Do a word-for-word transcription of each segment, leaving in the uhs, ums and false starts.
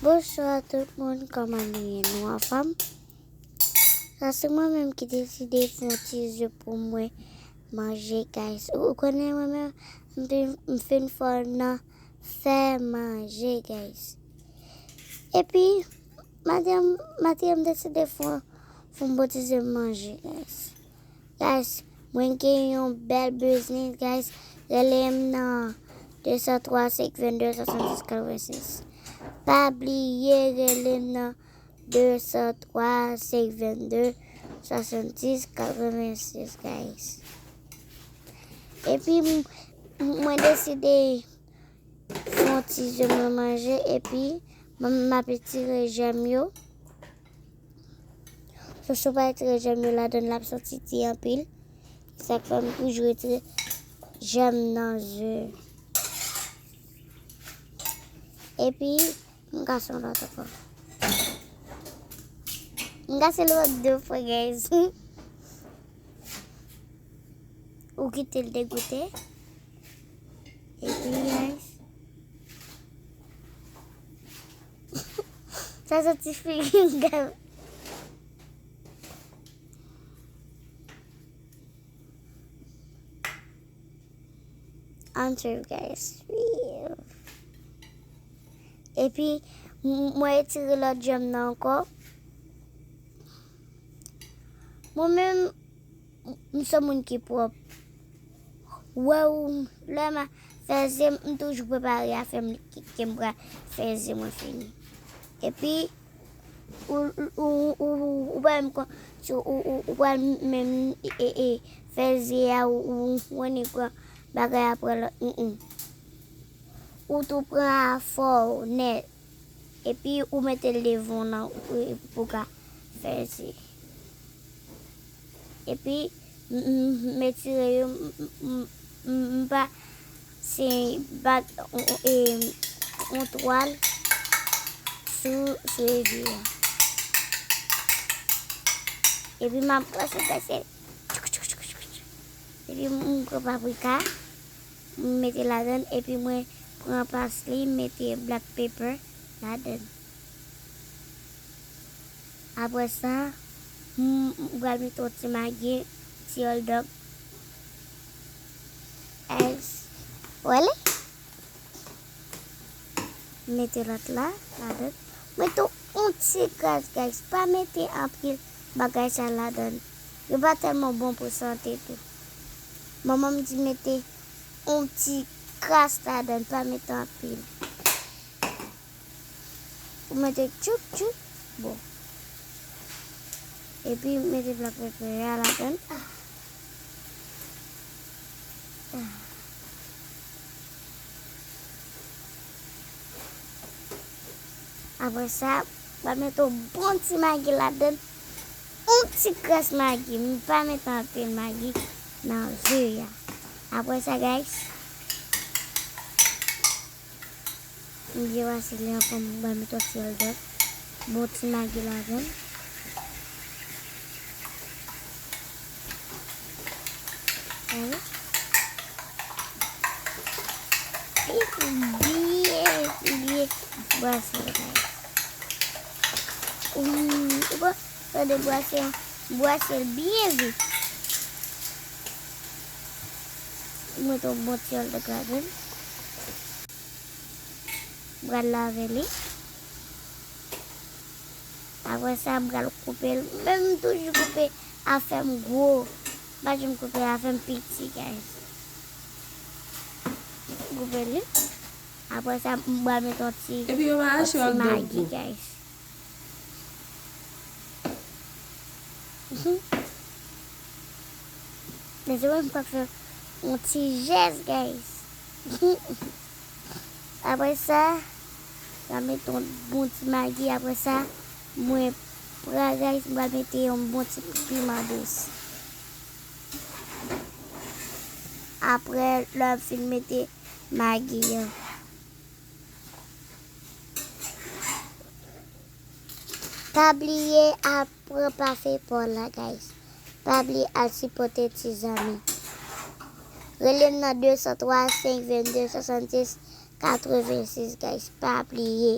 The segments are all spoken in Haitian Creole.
Bonswa tout moun, kòman nou ye? Nou anfòm? Sa se mwen menm ki deside fè yon ti ze pou mwen manje, guys. Ou, ou konnen mwen menm, m fin, m fin fò nan fè manje, guys. Epi, maten, maten, m deside fè, fè yon bon ti ze manje, guys. Guys, mwen gen yon bèl biznis, guys. Rele m nan de san twa, senk vennde, swasanndis, katrevensis. Pa bliye rele m nan de san twa, senk vennde, swasanndis, katrevensis, guys. Epi, m, mwen deside fè yon ti ze mwen manje, epi m, m ap etire jèm yo. Sou, sou pa etire jèm yo ladan l, l ap soti di anpil. Sa k fè m toujou etire jèm nan ze. Epi, m kase yon lòt ankò. M kase l lòt de fwa, guys. Ou kite l degoute. Epi, guys. Sa soti figi m. Antre, guys. Epi, m, mwen etire lòt jèm nan ankò. Mwen menm, m se moun ki pwòp. Wè ou, lè m a fè ze, m toujou prepare afè m ki, ke m pral fè ze mwen fini. Epi, ou, ou, ou, ou, ou pa menm kon, si ou, ou, ou pral menm, e, e, e, fè ze a, ou, ou, ou annik pran bagay a pran lòt, mm, mm. Ou tou pran afè w nèt. Epi ou mete l devan w nan, e, pou ka fè ze. Epi, m, m, m etire yo, m, m, m, m, m pa, se bat, e, yon twal sou, sou evi a. Epi m ap prese, prese. Epi m pran paprika, m mete ladan l, epi mwen pran pasli, m mete black pepper ladan l. Apre sa, m, m pral mete yon ti magi, ti oldog, èz, wè li? Mete lòt la, ladan. Mete yon ti gras, guys. Pa mete anpil bagay sa ladan. Yo pa tèlman bon pou sante tou. Manman m di mete yon ti gras ladan, pa mete anpil. Ou mete tchoup, tchoup, bon. Epi mete black pepper a ladan. Apre sa, m ap mete yon bon ti magi ladan. Yon ti kras magi. M pa mete anpil magi nan ze a. Apre sa, guys, m byen pase li ankò, m pral mete yon ti oldog. Bon ti magi ladan. Tande? Epi byen, byen brase l, guys. Ou, ou pa tande brase, brase l byen vit. Mete yon bon ti oldog ladan. M pral lave li. Apre sa, m pral koupe l. Men m toujou koupe afè m gwo. M pa janm koupe afè m piti, guys. Koupe li. Apre sa, m pral mete yon ti, yon ti magi, guys. Mezanmi, m pral fè yon ti jès, guys. Apre sa, m pral mete yon bon ti magi. Apre sa, mwen pral, guys, m pral mete yon bon ti piman dous. Apre, lè m fin mete magi an. Pa bliye al pran pafe pa w la, guys. Pa bliye al sipòte ti zanmi. Rele m nan de san twa, senk vennde, swasanndis, katrevensis, guys. Pa bliye.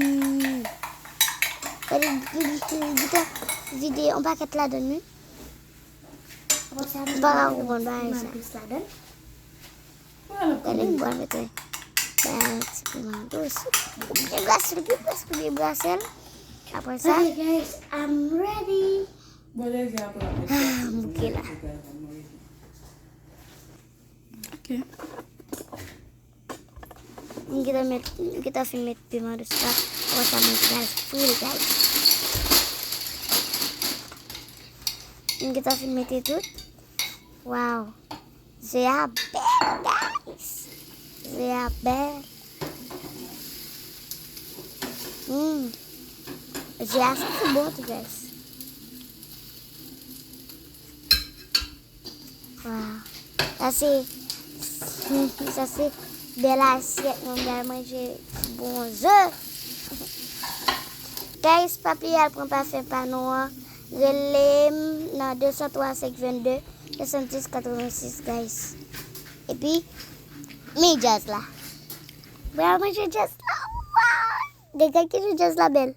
Wi. Gade, li, li, li gentan vide yon pakèt ladann, wi. Mwen pa ka konprann bagay sa. Gade, m pral mete yon ti piman dous. Byen brase l, byen brase l, byen brase l. Apre sa, okay, guys, I'm ready. Ah, m bouke la. Ok. M gentan met, m gentan fin met piman dous la. Apre sa, mwen pral fri l, guys. M gentan fin mete tout. Wow. Ze a bèl, guys. Ze a bèl. Hmm. Ze a santi bon tou, guys. Wow. Sa se, sa se bèl asyèt nou pral manje bon ze. Guys, pa bliye al pran pafen pa nou an. Rele m nan de san twa senk vennde, swasanndis katrevensis, guys. Epi, men djaz la. Pral manje djaz la. Wow! Gade ki jan djaz la bèl.